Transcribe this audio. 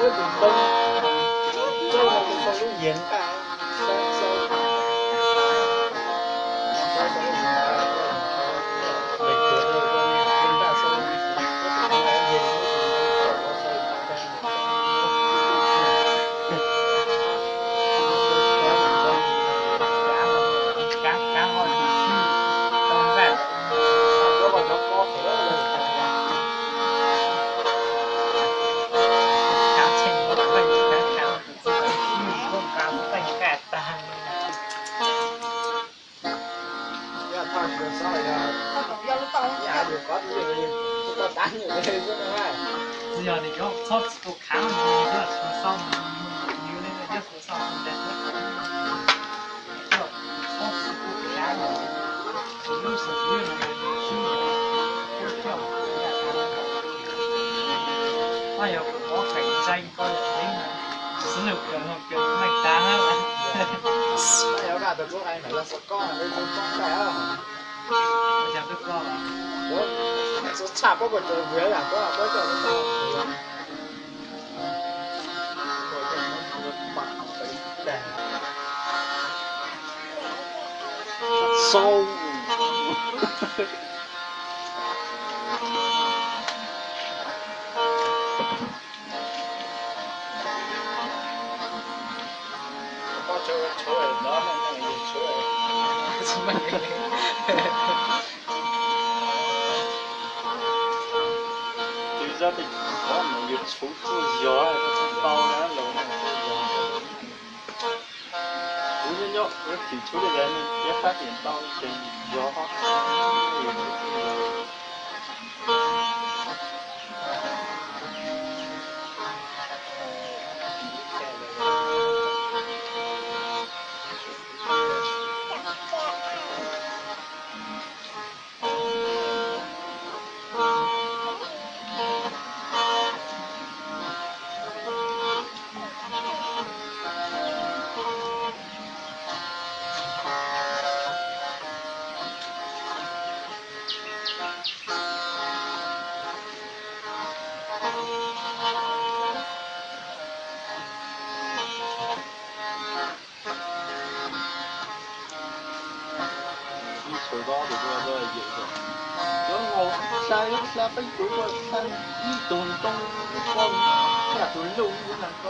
Tsis yog nws cov txhob txwm tus khav no, nws yog tsis tau xaus, nws yog tsis tau xaus ntawd. Txhob txwm tus khav no, tsis lub xwm tsis lub no, tsis lub no, tsis lub no. Yog kuv qhov feem ntseeg koj yog teeb no, xwb lug kawg no kawg meej tag. Sau. Tus zaj tej qhov mus yus txhuv txuj yog tau na los. Kuv nyob nyob ua tim txhuv li lawm, ib fab tim tau ces yog. Ib txhua zaub tus tuaj tuaj yem, yuav mus xa yuav xa peb kuv tuaj xa ib tug ntoo, ib tug luj ib tug nees ko.